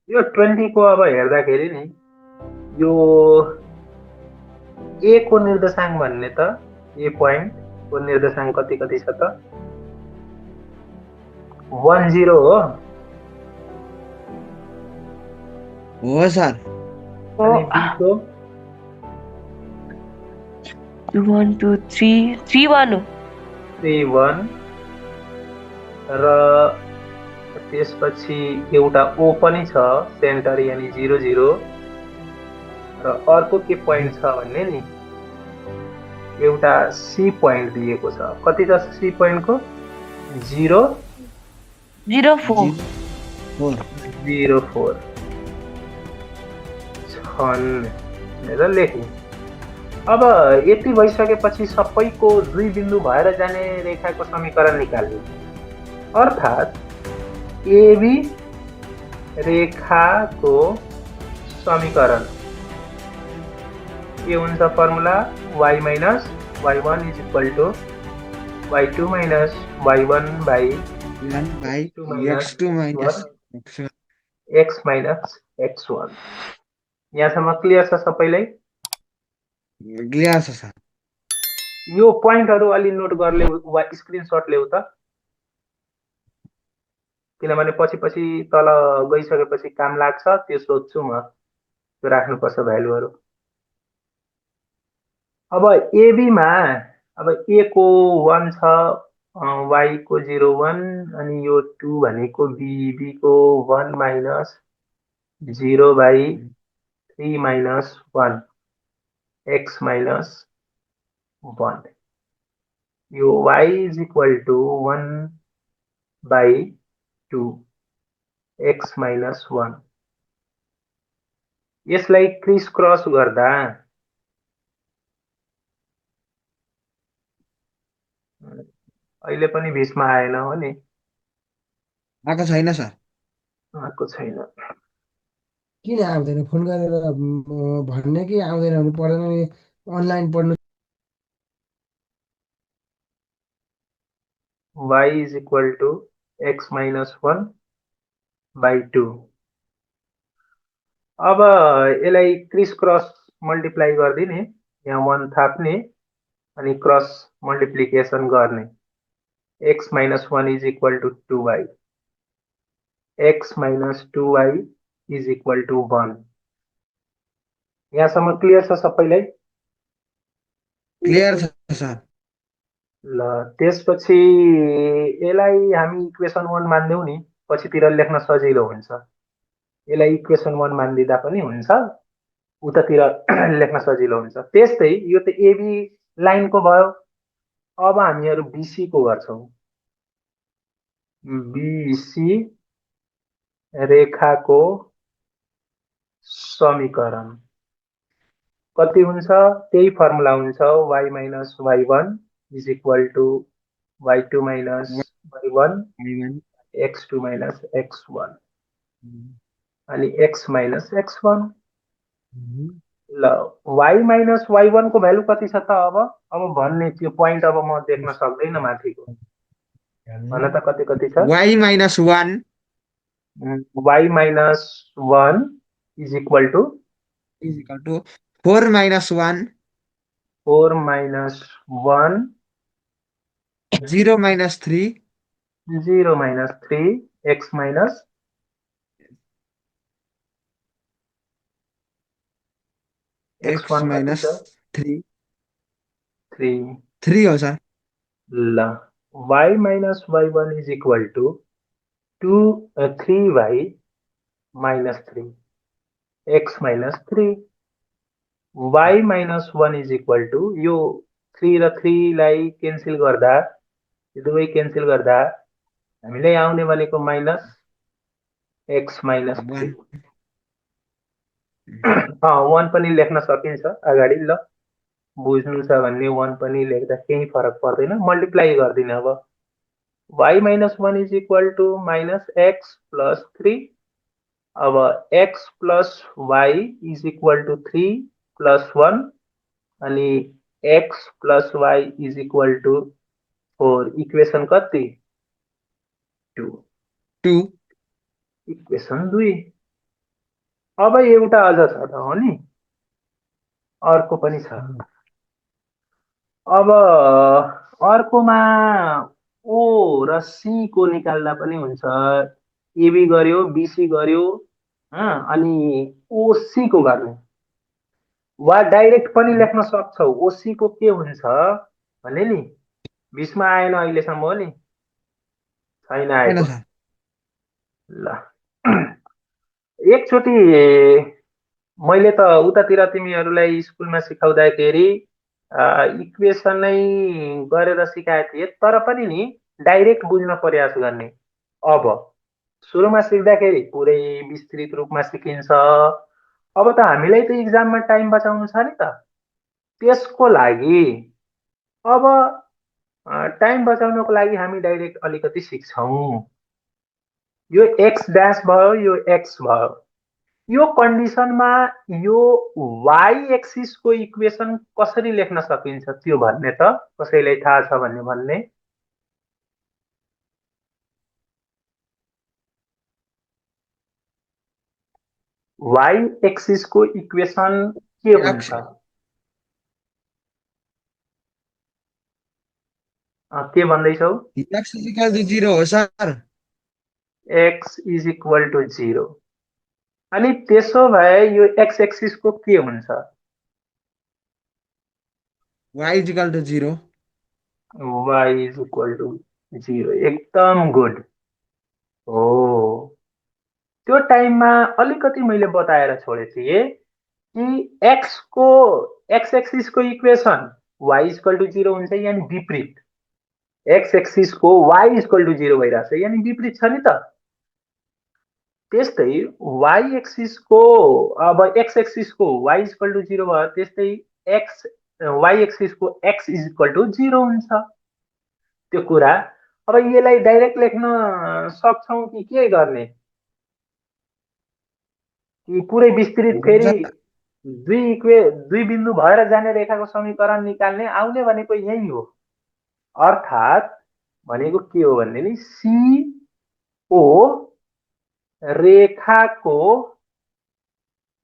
यो 20 को अब हेर्दाखेरि नि यो ए को निर्देशाङ्क भन्ने त ए पोइन्ट को निर्देशाङ्क कति कति छ त 10 हो। हो सर। हो अनि बी को 1 2 3 3 1 हो 31 र त्यसपछि एउटा ओ पनि छ सेन्टर यानि 00 र अर्को के पोइन्ट छ भन्ने नि एउटा सी पोइन्ट दिएको छ। कति छ सी पोइन्टको 0 0 4 04 छन् भनेर लेखेँ। अब यति भइसकेपछि सबैको दुई बिन्दु भएर जाने रेखाको समीकरण निकाल्ने अर्थात् एबी रेखाको समीकरण के हुन्छ formula y minus y1 is equal to y2 minus y1 by x2 minus x minus x1। यहाँसम्म क्लियर छ सबैलाई? क्लियर छ सर। यो पोइन्टहरु अलि नोट गर्ले वा स्क्रिनशट ल्याउ त, किनभने पछि पछि तल गइसकेपछि काम लाग्छ। त्यो सोध्छु म, त्यो राख्नुपर्छ भ्यालुहरु। अब एबी मा अब ए को 1 छ, y को 01 अनि यो 2 भनेको बी को 1 minus 0 by 3 minus 1 x minus 1। यो y is equal to 1 by 2 x minus 1। यसलाई क्रिस क्रस गर्दा अहिले पनि भिसमा आएन हो नि? आएको छैन सर। आएको छैन। किन आउँदैन? फोन गरेर भन्ने कि आउँदैन भने पढ्दैन नि, अनलाइन पढ्नु। y is equal to x minus 1 by 2। अब यसलाई क्रिस क्रस मल्टिप्लाई गरिदिने, यहाँ 1 थाप्ने अनि क्रस मल्टिप्लिकेसन गर्ने। x minus 1 is equal to 2y, x minus 2y is equal to 1। यहाँसम्म क्लियर छ सबैलाई? क्लियर छ सर। ल त्यसपछि यसलाई हामी इक्वेसन 1 मान्दियौ नि, पछितिर लेख्न सजिलो हुन्छ। यसलाई इक्वेसन 1 मान्दिदा पनि हुन्छ, उतातिर लेख्न सजिलो हुन्छ। त्यस्तै यो त एबी लाइनको भयो। अब हामीहरू बीसी को गर्छौं। बीसी रेखाको समीकरण कति हुन्छ? त्यही फर्मुला हुन्छ y minus y1 is equal to y2 minus y1 x2 minus x1 अनि x माइनस x1। ल y माइनस y1 को भ्यालु कति छ त? अब भन्ने त्यो पोइन्ट अब म देख्न सक्दैन माथिको। भन त कति कति छ? y minus 1 y minus 1 is equal to 4 minus 1 4 minus 1 0 minus 3 0 minus 3 x minus x x1 कति minus छ? 3 3। 3 हो सर। ल y minus y1 is equal to 3y minus 3 x minus 3। y minus 1 is equal to यो 3 र 3 लाई cancel गर्दा, यो दुवै क्यान्सल गर्दा हामीलाई आउने भनेको माइनस x माइनस 3। 1 पनि लेख्न सकिन्छ अगाडि। ल बुझ्नु छ भन्ने 1 पनि लेख्दा केही फरक पर्दैन, मल्टिप्लाई गर्दिन। अब y minus 1 is equal to minus x plus 3। अब x plus y is equal to 3 plus 1 अनि x plus y is equal to 4। Equation कति? 2। 2 इक्वेसन 2। अब एउटा अझ छ त हो नि, अर्को पनि छ। अब अर्कोमा ओ र सी को निकाल्दा पनि हुन्छ। एबी गर्यो, बिसी गर्यो, अनि ओसी को गर्ने, वा डाइरेक्ट पनि लेख्न सक्छौ। ओसी को के हुन्छ भने नि, 20 मा आएन अहिलेसम्म हो नि, छैन छैन आएको। सर। ल एकचोटि मैले त उतातिर तिमीहरूलाई स्कुलमा सिकाउँदाखेरि इक्वेसनै गरेर सिकाएको थिएँ, तर पनि नि डाइरेक्ट बुझ्न प्रयास गर्ने। अब सुरुमा सिक्दाखेरि पुरै विस्तृत रूपमा सिकिन्छ। अब त हामीलाई त इक्जाममा टाइम बचाउनु छ नि त, त्यसको लागि अब टाइम बचाउनको लागि हामी डाइरेक्ट अलिकति सिक्छौँ। यो एक्स ड्यास भयो, यो एक्स भयो। यो कन्डिसनमा यो वाइ एक्सिसको इक्वेसन कसरी लेख्न सकिन्छ त्यो भन्ने त कसैलाई थाहा छ भन्ने भन्ने। वाइ एक्सिसको इक्वेसन के हुन्छ? के भन्दैछौ? एक्स इज इक्वल टु 0 हो sir. X is equal to 0। अनि त्यसो भए यो एक्स एक्सिसको के हुन्छ? Y is equal to 0। Y is equal to 0। एकदम गुड हो। त्यो टाइममा अलिकति मैले बताएर छोडेको थिएँ कि एक्स एक्सिसको इक्वेसन वाइ इक्वल टु 0 हुन्छ, यानि विपरीत। एक्स एक्सिसको वाइ इक्वल टु 0 भइरहेछ, यानि विपरीत छ नि त। त्यस्तै वाइ एक्सिसको, अब एक्स एक्सिसको वाइ इक्वल टु 0 भयो, त्यस्तै एक्स वाइ एक्सिसको एक्स इज इक्वल टु 0 हुन्छ। त्यो कुरा अब यसलाई डाइरेक्ट लेख्न सक्छौँ कि के गर्ने, कि पुरै विस्तृत फेरि दुई बिन्दु भएर जाने रेखाको समीकरण निकाल्ने? आउने भनेको यही हो। अर्थात् भनेको के हो भन्ने नि, सीओ रेखाको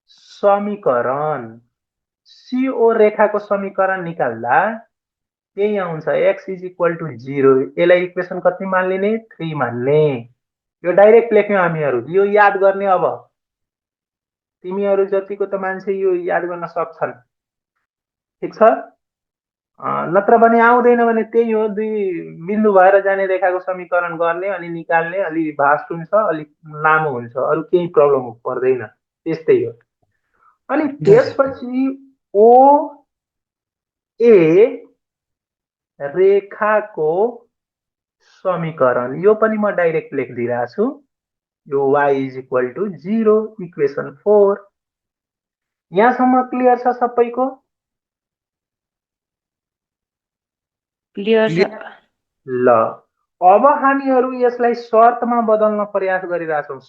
समीकरण, सीओ रेखाको समीकरण निकाल्दा त्यही आउँछ, एक्स इज इक्वल टु 0। यसलाई इक्वेसन कति मान्ने? 3 मान्ने। यो डाइरेक्ट लेख्यौँ हामीहरू, यो याद गर्ने। अब तिमीहरू जतिको त मान्छे यो याद गर्न सक्छन्, ठिक छ। नत्र भने आउँदैन भने त्यही हो, दुई बिन्दु भएर जाने रेखाको समीकरण गर्ने अनि निकाल्ने। अलि भास्ट हुन्छ, अलिक लामो हुन्छ, अरू केही प्रब्लम पर्दैन, त्यस्तै हो। अनि त्यसपछि ओ ए रेखाको समीकरण, यो पनि म डाइरेक्ट लेखिदिइरहेको छु। यो y is equal to 0, equation 4। यहाँसम्म क्लियर छ सबैको? क्लियर छ। ल अब हामीहरू यसलाई शर्तमा बदल्न प्रयास गरिरहेछौँ।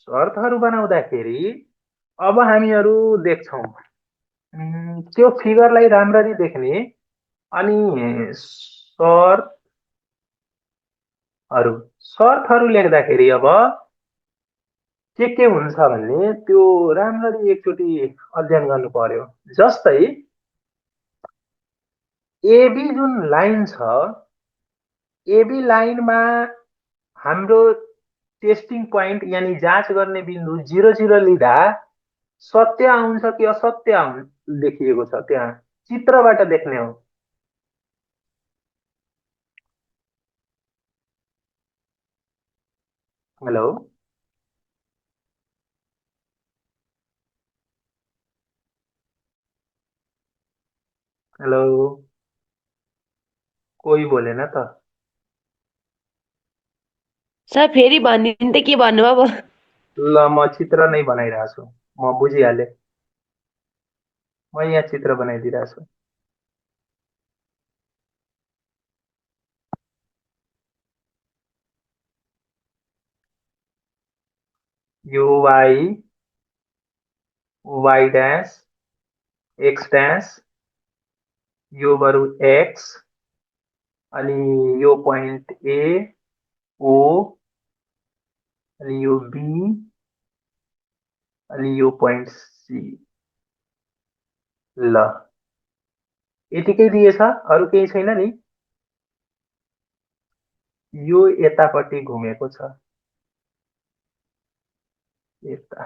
शर्तहरू बनाउँदाखेरि अब हामीहरू देख्छौँ, त्यो फिगरलाई राम्ररी देख्ने अनि शर्तहरू लेख्दाखेरि अब के हुन्छ भन्ने त्यो राम्ररी एकचोटि अध्ययन गर्नु पर्यो। जस्तै एबी जुन लाइन छ, एबी लाइनमा हाम्रो टेस्टिङ पोइन्ट यानि जाँच गर्ने बिन्दु 0 0 लिँदा सत्य आउँछ कि असत्य देखिएको छ, त्यहाँ चित्रबाट देख्ने हो। हेलो, हेलो, कोही बोलेन त। सर फेरि भनिदिनु त के भन्नुभयो? ल म चित्र नै बनाइरहेको छु, म बुझिहालेँ। म यहाँ चित्र बनाइदिइरहेको छु। यो वाई डैश, एक्स डैश, यो बरु एक्स, अनि यो पोइन्ट ए ओ, अनि यो बी, अनि यो पोइन्ट सी। ल यतिकै दिएछ, अरू केही छैन नि। यो यतापट्टि घुमेको छ, यता।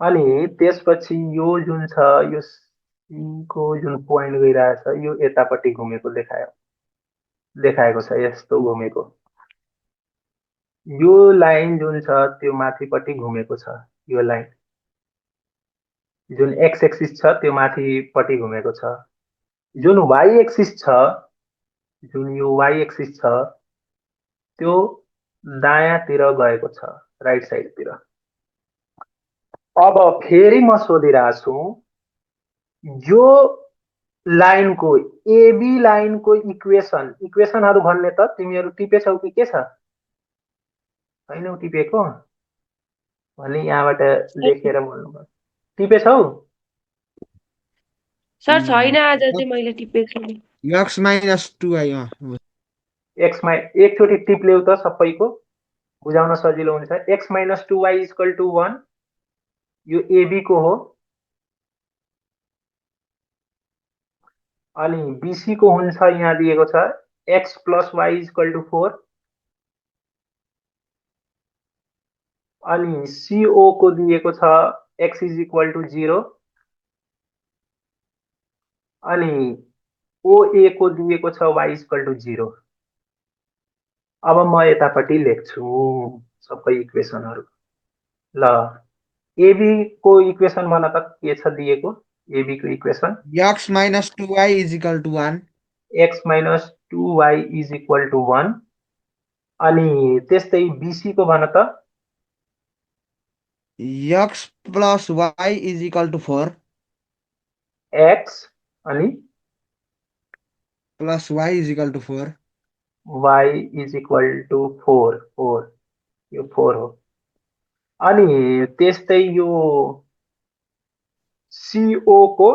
अनि त्यसपछि यो जुन छ, यो C को जुन पोइन्ट गइरहेछ यो यतापट्टि घुमेको देखाएको छ, यस्तो घुमेको। यो लाइन जुन छ त्यो माथिपट्टि घुमेको छ, यो लाइन जुन एक्स एक्सिस छ त्यो माथिपट्टि घुमेको छ। जुन वाइ एक्सिस छ, जुन यो वाइ एक्सिस छ त्यो दायाँतिर गएको छ, राइट साइडतिर। अब फेरि म सोधिरहेछु, यो लाइनको एबी लाइनको इक्वेसनहरू भन्ने त तिमीहरू टिपेछौ कि के छ? छैनौ टिपेको भने यहाँबाट लेखेर बोल्नु। टिपेछौ? सर छैन, आज चाहिँ मैले टिपेको छैन। x माइनस 2y एक्समा एकचोटि टिप ल्याउ त, सबैको बुझाउन सजिलो हुन्छ। X minus 2y equal to 1, यो एबी को हो। अनि बीसी को हुन्छ, यहाँ दिएको छ x plus y equal to 4। अनि सीओ को दिएको छ एक्स इज इक्वल टु 0। अनि ओए को दिएको छ वाइ इक्वल टु 0। अब म यतापट्टि लेख्छु सबै इक्वेसनहरू। ल एबी को इक्वेसन भन त के छ दिएको? एबी को equation x minus 2y is equal to 1। X minus 2y is equal to 1। अनि त्यस्तै बीसी को भन त x plus y is equal to 4 x अनि plus y is equal to 4। y is equal to 4। यो 4 हो। अनि त्यस्तै यो CO को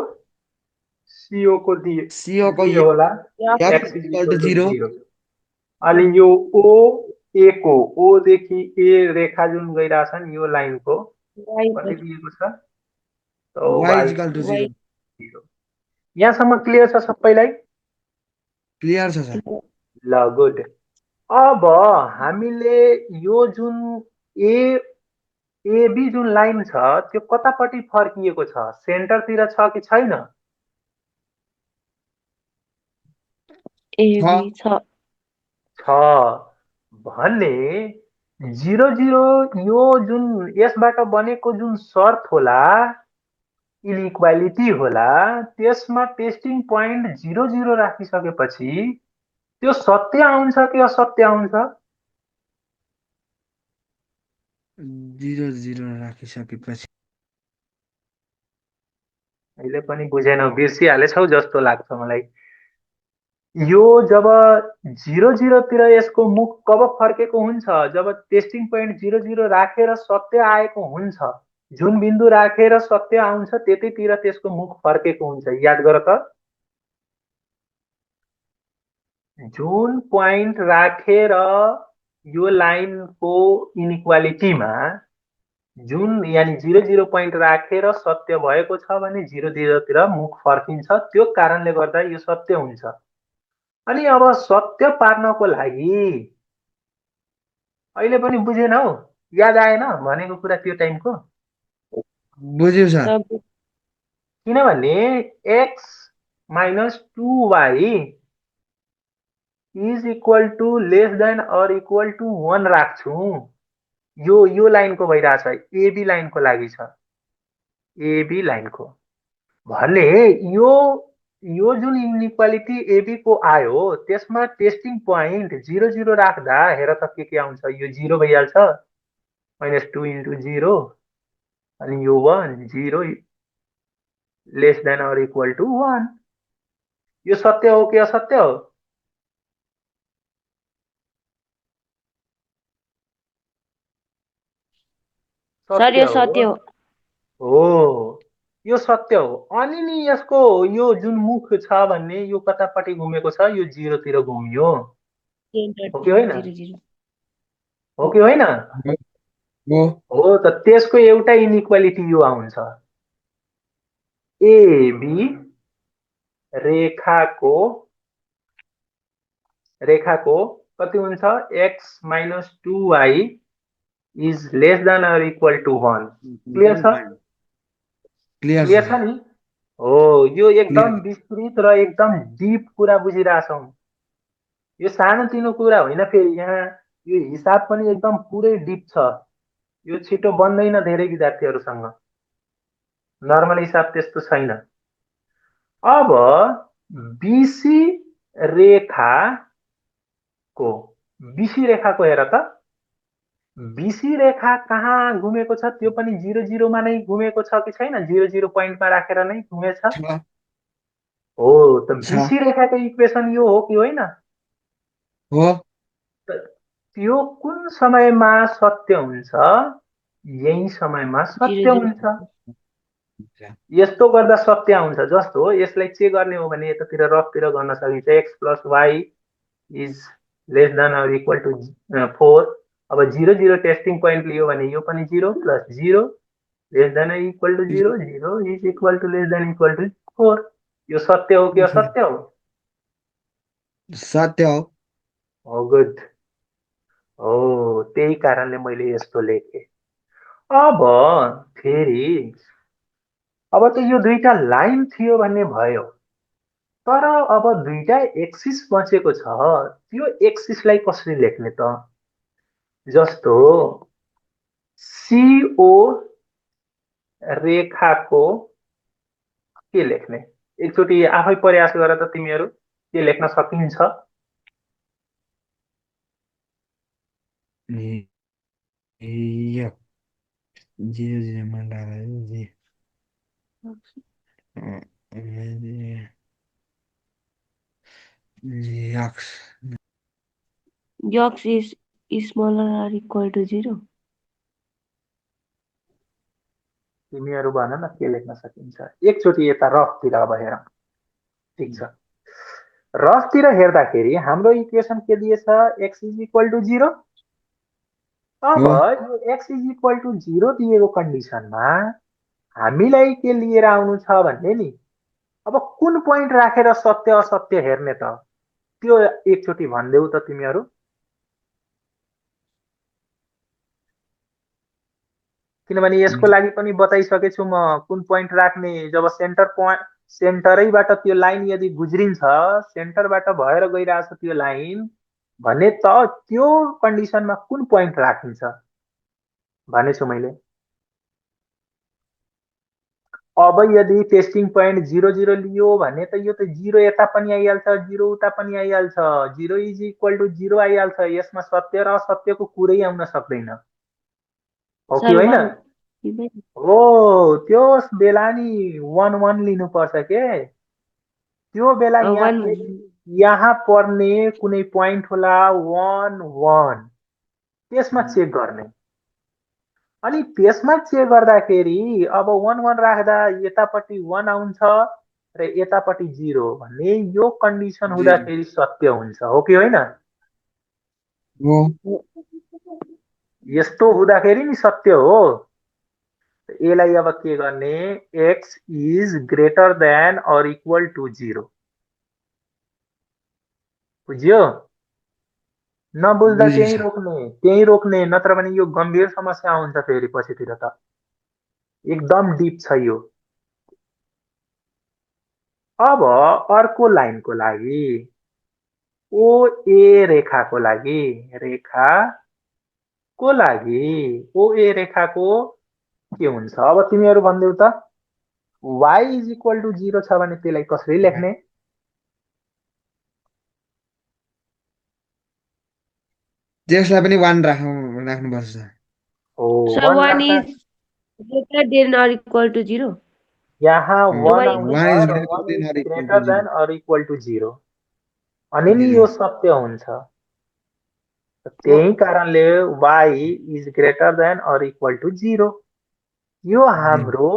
CO को दिए होला x x is equal to equal to 0। 0। अनि यो OA को, O देखि ए रेखा जुन गइरहेछ नि यो लाइनको कति दिएको छ? y is equal to 0। यहाँसम्म क्लियर छ सबैलाई? क्लियर छ सर। ल गुड। अब हामीले यो जुन एबी जुन लाइन छ त्यो कतापट्टि फर्किएको छ? सेन्टरतिर छ कि छैन? एबी छ। भने 0 0 यो जुन यसबाट बनेको जुन सर्त होला, इनइक्वालिटी होला, त्यसमा टेस्टिङ पोइन्ट 0 0 राखिसकेपछि त्यो सत्य आउँछ कि असत्य आउँछ? 0 0 राखिसकेपछि अहिले पनि बुझेनौ, बिर्सिहालेछौ जस्तो लाग्छ मलाई। यो जब 0 0 तिर यसको मुख कब फर्केको हुन्छ? जब टेस्टिङ पोइन्ट 0 0 राखेर सत्य आएको हुन्छ। जुन बिन्दु राखेर सत्य आउँछ त्यतितिर त्यसको मुख फर्केको हुन्छ। याद गर त, जुन पोइन्ट राखेर यो लाइनको इनइक्वालिटीमा जुन यानी 0 0 पोइन्ट राखेर सत्य भएको छ भने 0 0 तिर मुख फर्किन्छ। त्यो कारणले गर्दा यो सत्य हुन्छ। अनि अब सत्य पार्नको लागि अहिले पनि बुझेनौ? याद आएन भनेको कुरा त्यो टाइमको? बुझ्यो सर। किनभने x minus 2y is equal to less than or equal to 1 राख्छु। यो लाइनको भइरहेछ, एबी लाइनको लागि छ। एबी लाइनको भने यो जुन इनइक्वालिटी एबी को आयो त्यसमा टेस्टिङ पोइन्ट 0 0 राख्दा हेर त के आउँछ? यो 0 भइहाल्छ, -2 इन्टु 0 अनि यो 1 0 less than or equal to 1। यो सत्य हो कि असत्य हो? सर यो सत्य हो। यो सत्य हो। अनि नि यसको यो जुन मुख छ भन्ने यो कतापट्टि घुमेको छ? यो 0 तिर घुम्यो, हो कि होइन? हो कि होइन? हो हो त त्यसको एउटा इनइक्वालिटी यो आउँछ एबी रेखाको रेखाको कति हुन्छ x minus 2y is less than or equal to 1 clear छ क्लियर क्लियर छ छ नि हो यो एकदम क्लियर विस्तृत र एकदम डीप कुरा बुझिरहेछौँ यो सानोतिनो कुरा होइन फेरि यहाँ यो हिसाब पनि एकदम पुरै डीप छ यो छिटो बन्दैन धेरै विद्यार्थीहरूसँग नर्मल हिसाब त्यस्तो छैन अब बीसी रेखाको बीसी रेखाको हेर त बीसी रेखा कहाँ घुमेको छ त्यो पनि 0 मा नै घुमेको छ कि छैन 0 पोइन्टमा राखेर नै घुमेछ छ हो त बीसी रेखाको इक्वेसन यो हो कि होइन हो त त्यो कुन समयमा सत्य हुन्छ यही समयमा सत्य 0 हुन्छ यस्तो गर्दा सत्य आउँछ जस्तो यसलाई चेक गर्ने हो भने यतातिर रफतिर गर्न सकिन्छ x plus y is less than or equal to 4 अब 0 टेस्टिङ पोइन्ट लियो भने यो पनि 0 plus 0 less than equal to 0 0 is equal to less than equal to 4 यो सत्य हो कि असत्य हो सत्य हो गुड हो त्यही कारणले मैले यस्तो लेखेँ अब फेरि अब त यो दुईटा लाइन थियो भन्ने भयो तर अब दुईटा एक्सिस बचेको छ त्यो एक्सिसलाई कसरी लेख्ने त जस्तो सिओ रेखाको के लेख्ने एकचोटि आफै प्रयास गर त तिमीहरू के लेख्न सकिन्छ यो 0 मा लगायो x X is smaller or equal to 0. तिमीहरू भन न के लेख्न सकिन्छ एकचोटि यता रफतिर अब हेरौँ ठिक छ रफतिर हेर्दाखेरि हाम्रो इक्वेसन के दिएछ x इज इक्वल टु 0 अब यो x इज इक्वल टु 0 दिएको कन्डिसनमा हामीलाई के लिएर आउनु छ भन्ने नि अब कुन पोइन्ट राखेर सत्य असत्य हेर्ने त त्यो एकचोटि भन्देऊ त तिमीहरू किनभने यसको लागि पनि बताइसकेछु म कुन पोइन्ट राख्ने जब सेन्टरैबाट त्यो लाइन यदि गुज्रिन्छ सेन्टरबाट भएर गइरहेछ त्यो लाइन भने त त्यो कन्डिसनमा कुन पोइन्ट राखिन्छ भनेछु मैले अब यदि टेस्टिङ पोइन्ट 0 लियो भने त यो त 0 यता पनि आइहाल्छ 0 उता पनि आइहाल्छ 0 इज इक्वल टु 0 आइहाल्छ यसमा सत्य र असत्यको कुरै आउन सक्दैन हो कि होइन हो त्यो बेला नि 1 लिनुपर्छ के त्यो बेला यहाँ पर्ने कुनै पोइन्ट होला 1 त्यसमा चेक गर्ने अनि त्यसमा चेक गर्दाखेरि अब 1 राख्दा यतापट्टि 1 आउँछ र यतापट्टि 0 भन्ने यो कन्डिसन हुँदाखेरि सत्य हुन्छ हो कि होइन यस्तो हुँदाखेरि नि सत्य हो यसलाई अब के गर्ने x is greater than or equal to 0 बुझ्यो नबुझ्दा त्यही रोक्ने नत्र भने यो गम्भीर समस्या हुन्छ फेरि पछितिर त एकदम डिप छ यो अब अर्को लाइनको लागि ओए रेखाको ओए रेखाको के हुन्छ अब तिमीहरू भन्देऊ त y इज इक्वल टु 0 छ भने त्यसलाई कसरी लेख्ने त्यसलाई पनि 1 राख्नुपर्छ So 1 is greater than or equal to 0. यहाँ 1 आउँछ र 1 is greater than or equal to 0 अनि नि यो सत्य हुन्छ त्यही कारणले y is greater than or equal to 0 यो हाम्रो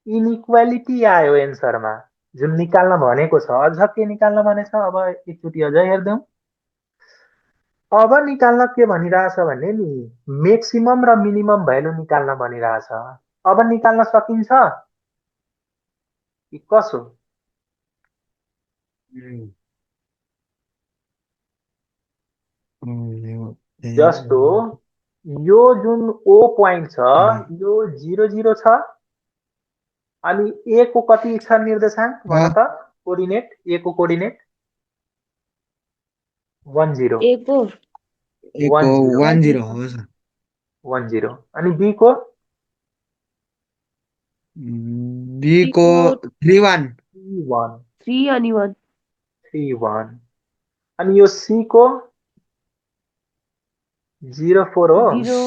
इनइक्वालिटी आयो एन्सरमा जुन निकाल्न भनेको छ अझ के निकाल्न भनेछ अब एकचोटि अझ हेर्दैनौँ अब निकाल्न के भनिरहेछ भने नि मेक्सिमम र मिनिमम भ्यालु निकाल्न भनिरहेछ। अब निकाल्न सकिन्छ कि कसो? जस्तो यो जुन ओ पोइन्ट छ यो 0 0 छ अनि ए को कति छ निर्देशांक भन त? कोर्डिनेट ए को कोर्डिनेट 1 0 A को 1 0 1 0 हो सर। 1 0 अनि बी को बी B को को 3 1 3 1 3 अनि 1 3 1 अनि यो सी को 0 4 हो। 0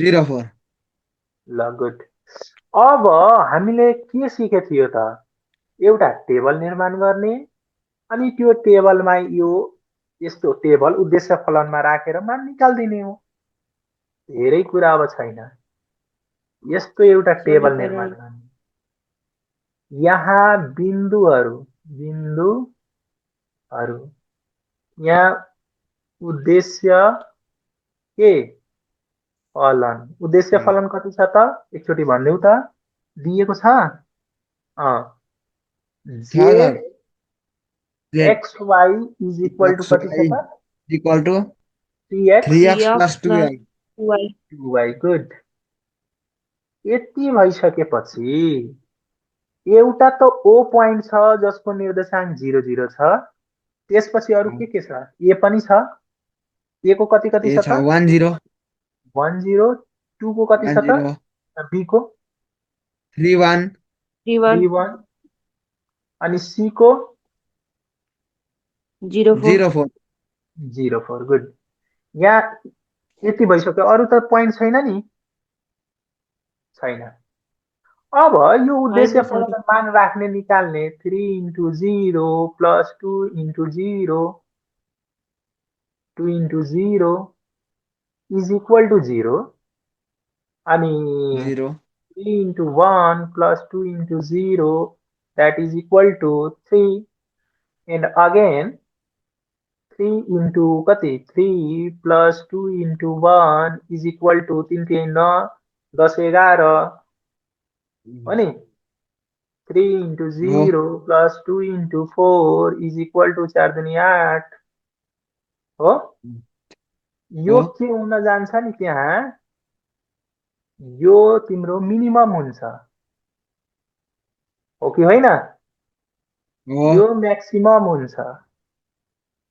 0 4 ल गुड। अब हामीले के सिके थियो त? एउटा टेबल निर्माण गर्ने अनि त्यो टेबलमा यो यस्तो टेबल उद्देश्य फलनमा राखेर मान निकाल्दिने हो। धेरै कुरा अब छैन। यस्तो एउटा टेबल निर्माण समीकरण गर्ने। यहाँ बिन्दुहरू यहाँ उद्देश्य के फलन। उद्देश्य फलन कति छ त? एकचोटि भन्देऊ त। दिएको छ z x y is equal to कति छ त? Equal to 3x 3x plus 3x plus 2y 2y 2y। Good. यति भइसकेपछि एउटा त ओ पोइन्ट छ जसको निर्देशांक 0 0 छ। त्यसपछि अरु के छ? ए पनि छ। ए को कति कति ए छ छ त? 1 0 1 0। 2 को कति 1 छ त? 0 बी को 3 1 3 1 3 1 अनि सी को 0 4 0 4 0 4। गुड। यहाँ यति भइसक्यो। अरु त पोइन्ट छैन नि? छैन। अब यो उद्देश्य छैन सर फलन मान राख्ने निकाल्ने 3 into 0 plus 2 into 0 2 into 0 is equal to 0 अनि 0 3 into 1 plus 2 into 0 that is equal to 3 and again 3 into कति? 3 plus 2 into 1 is equal to 3 3 9 10 11 हो नि? 3 into 0 plus 2 into 4 is equal to 4 दुनी 8 हो। यो के हुन जान्छ नि त्यहाँ? यो तिम्रो मिनिमम हुन्छ हो कि होइन? यो म्याक्सिमम हुन्छ।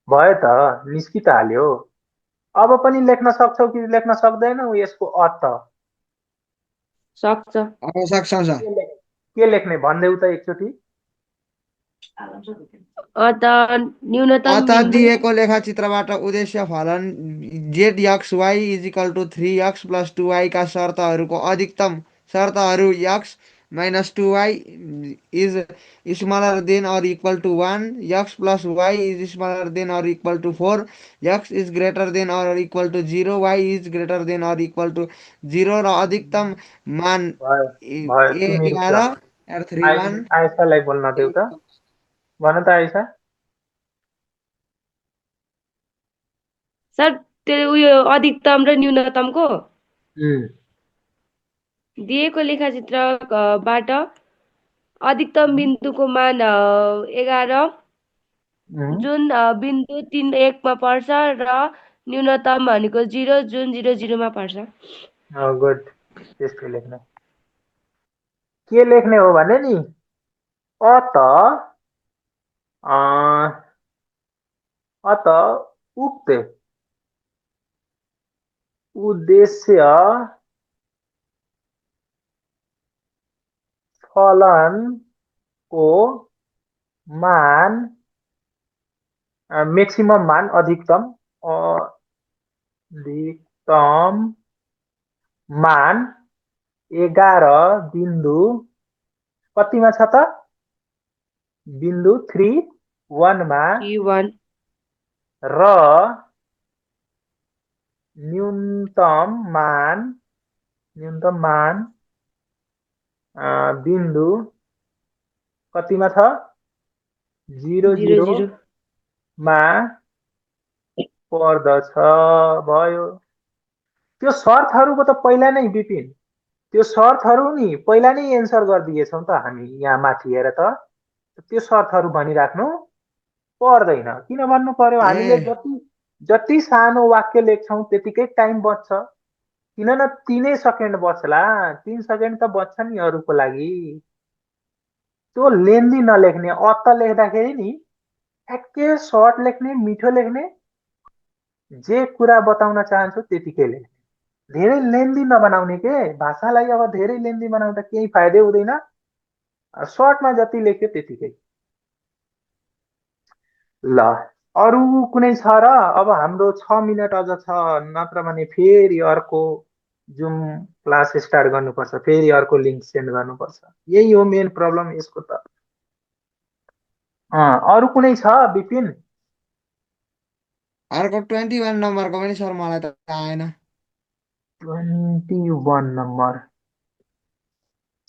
भयो त? निस्कि त हाल्यो। अब पनि लेख्न सक्छौ कि लेख्न सक्दैनौ यसको अर्थ? सक्छ अब सक्छौ सर। के लेख्ने भन्देऊ त एकचोटि? अत न्यूनतम अत बिन्दु दिएको लेखचित्रबाट उद्देश्य फलन z x y is equal to 3x plus 2y का शर्तहरूको अधिकतम शर्तहरू x minus 2y is smaller than or equal to 1, x plus y is smaller than or equal to 4, x is greater than or equal to 0, y is greater than or equal to 0 र अधिकतम मान भयो भयो। तिमी रुक 11 or 3 1 आयसालाई बोल्न देऊ त। भन त आयसा। सर त्यो उयो अधिकतम र न्यूनतमको दिएको लेखचित्रबाट अधिकतम बिन्दुको मान 11 जुन बिन्दु 3 1 मा पर्छ र न्यूनतम भनेको 0 जुन 0 0 मा पर्छ। गुड। त्यस्तै लेख्ने। के लेख्ने हो भने नि अत अत उक्त उद्देश्य फलन को मान मैक्सिमम मान अधिकतम मान 11 बिन्दु कतिमा छ त? बिन्दु 3 1 मा 3 1 र न्यूनतम मान बिन्दु कतिमा छ? 0 0 0 0 मा पर्दछ भयो। त्यो शर्तहरूको त पहिला नै विपिन, त्यो शर्तहरू नि पहिला नै एन्सर गरिदिएछौँ त हामी यहाँ माथि हेर त। त्यो शर्तहरू भनिराख्नु पर्दैन। किन भन्नु पर्यो? हामीले ए जति जति सानो वाक्य लेख्छौँ त्यतिकै टाइम बच्छ। किन न 3 सेकेन्ड बच्ला, 3 सेकेन्ड त बच्छ नि अरूको लागि। त्यो लेन्दी नलेख्ने, अत लेख्दाखेरि नि ठ्याक्कै सर्ट लेख्ने, मिठो लेख्ने, जे कुरा बताउन चाहन्छु त्यतिकै लेख्ने। धेरै लेन्दी नबनाउने के भाषालाई। अब धेरै लेन्दी बनाउँदा केही फाइदै हुँदैन। सर्टमा जति लेख्यो त्यतिकै। ल अरू कुनै छ र? अब हाम्रो 6 मिनट अझ छ, नत्र भने फेरि अर्को जुम क्लास स्टार्ट गर्नुपर्छ, फेरि अर्को लिङ्क सेन्ड गर्नुपर्छ। यही हो मेन प्रब्लम यसको त। अरू कुनै छ विपिन? अर्को 21 नम्बरको पनि सर मलाई त आएन। 21 नम्बर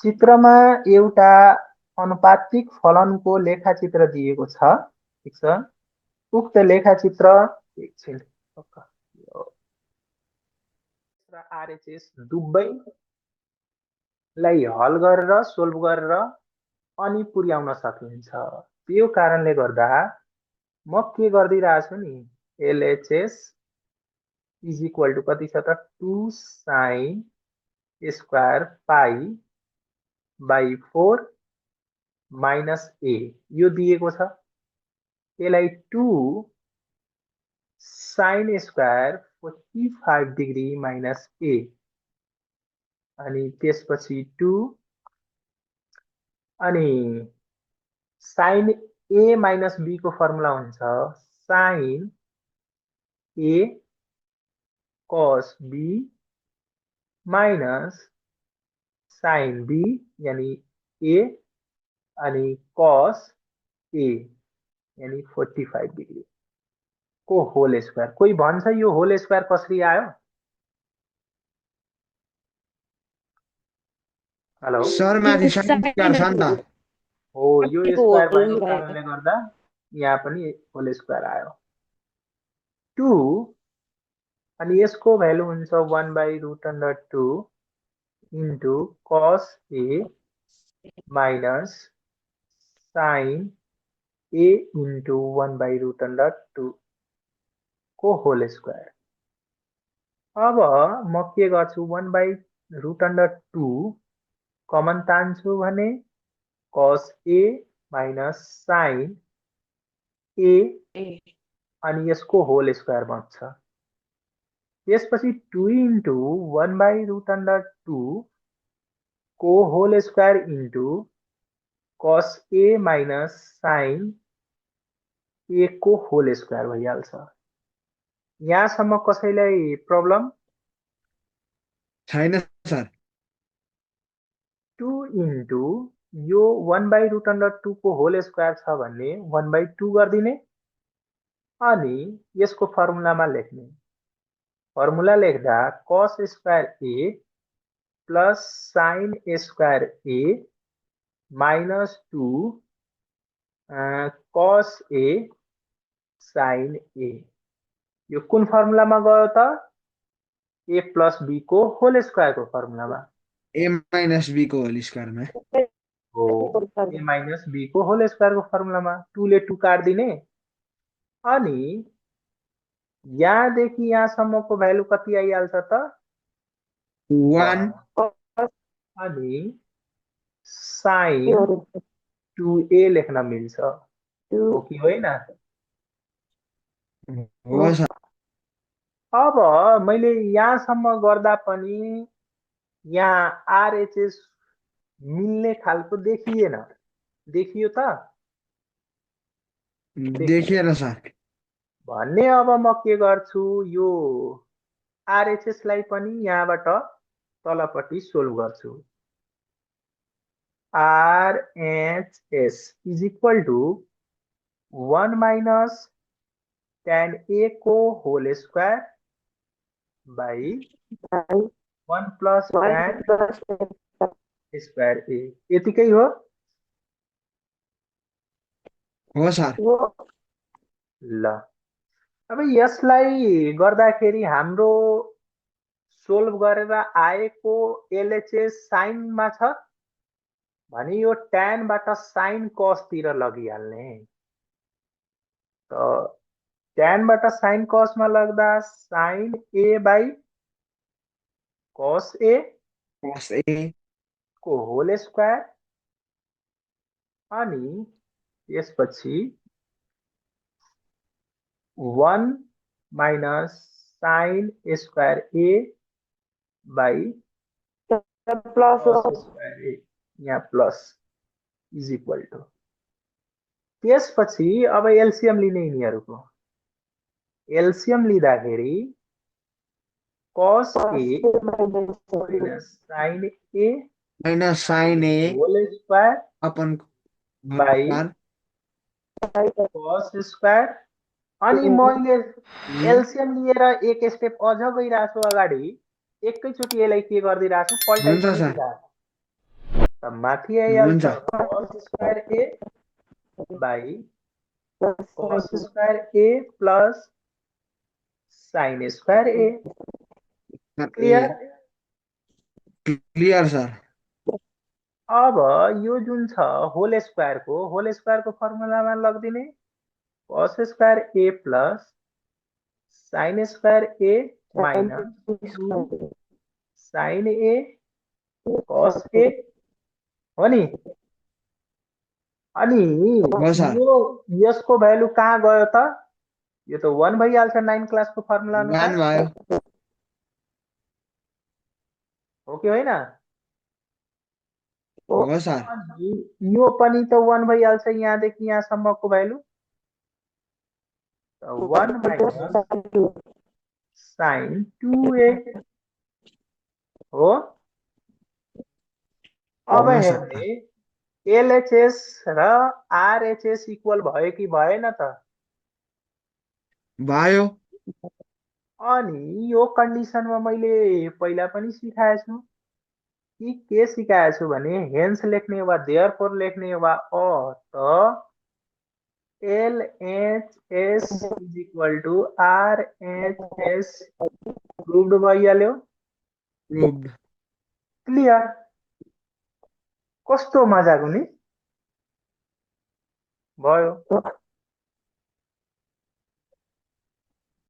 चित्रमा एउटा अनुपातिक फलनको लेखाचित्र दिएको छ। ठिक छ। उक्त लेखाचित्र एकछिन आरएचएस दुवैलाई हल गरेर सोल्भ गरेर अनि पुर्याउन सकिन्छ। त्यो कारणले गर्दा म के गरिदिरहेको छु नि, एलएचएस इज इक्वल टु कति छ त 2 sine square pi by 4 minus A यो दिएको छ। यसलाई 2 sine square 45 degree minus A अनि त्यसपछि 2 अनि साइन ए माइनस बी को फर्मुला हुन्छ sine A cos B minus sine B यानी ए अनि कस ए यानी 45 डिग्री को होल स्क्वायर। कोही भन्छ यो होल स्क्वायर कसरी आयो? हेलो सर माथि साइन स्क्वायर छ नि त। हो, यो स्क्वायर भएको कारणले गर्दा यहाँ पनि होल स्क्वायर आयो। 2 अनि यसको भ्यालु हुन्छ 1/√2 इन्टु कस A minus sine a into 1/√2 को होल स्क्वायर। अब म के गर्छु 1/√2 कमन तान्छु भने कस ए माइनस साइन ए अनि यसको होल स्क्वायर बन्छ। त्यसपछि 2 इन्टु 1/√2 को होल स्क्वायर इन्टु कस ए माइनस साइन ए को होल स्क्वायर भइहाल्छ। यहाँसम्म कसैलाई प्रब्लम? छैन सर। 2 इन्टु यो 1/√2 को होल स्क्वायर छ भने 1/2 गरिदिने अनि यसको फर्मुलामा लेख्ने। फर्मुला लेख्दा कस स्क्वायर ए प्लस साइन स्क्वायर ए माइनस 2 कस ए साइन ए यो कुन फर्मुलामा गयो त? ए प्लस बी को होल स्क्वायर को फर्मुलामा। ए माइनस बी को होल स्क्वायरमा हो, ए माइनस बी को होल स्क्वायर को फर्मुलामा 2 ले 2 काट्दिने अनि यहाँदेखि यहाँसम्मको भ्यालु कति आइहाल्छ त? 1 अनि साइन 2a लेख्न मिल्छ, हो कि होइन? हो सर। अब मैले यहाँसम्म गर्दा पनि यहाँ आरएचएस मिल्ने खालको देखिएन। देखियो त? देखिएन सर। भन्ने अब म के गर्छु, यो आरएचएस लाई पनि यहाँबाट तलपट्टि सोल्भ गर्छु। RHS is equal to 1 minus tan a को whole square by 1 plus tan square A. यतिकै हो? हो सर। ल अब यसलाई गर्दाखेरि हाम्रो सोल्भ गरेर आएको एलएचएस साइनमा छ भने यो ट्यानबाट साइन कसतिर लगिहाल्ने। त ट्यानबाट साइन कसमा लाग्दा sign A by cos A cos A को होल स्क्वायर अनि त्यसपछि 1 minus sine square A by plus cos square A, यहाँ प्लस इज इक्वल टु, त्यसपछि अब एलसिएम लिने यिनीहरूको एलसिएम लिँदाखेरि cos A minus sine A minus sin A whole square upon by cos square. अनि मैले एलसिएम लिएर एक स्टेप अझ गइरहेको छु अगाडि, एकैचोटि यसलाई के गरिदिरहेको छु, हुन्छ सर। पल्टाइदिरहेको छु। त माथि आइहाल्छ कस square A by cos square A plus sign square A. Clear? Clear sir. अब यो जुन छ होल स्क्वायरको फर्मुलामा लगिदिने कस square A plus sign square A minus 2 sign A कस ए हो नि। अनि हो सर। यो यसको भ्यालु कहाँ गयो त? यो त 1 भइहाल्छ 9 क्लासको फर्मुला 1 अनुसार, भयो। हो कि होइन? हो सर। अनि यो पनि त 1 भइहाल्छ यहाँदेखि यहाँसम्मको भ्यालु, 1 माइनस साइन 2a हो। अब हो सर। हेर्ने एलएचएस र आरएचएस इक्वल भयो कि भएन त? भयो। अनि यो कन्डिसनमा मैले पहिला पनि सिकाएछु कि के सिकाएछु भने हेन्स लेख्ने वा देयरफोर लेख्ने वा त LHS is equal to RHS proved भइहाल्यो। प्रुभड। क्लियर? कस्तो मजाको नि भयो।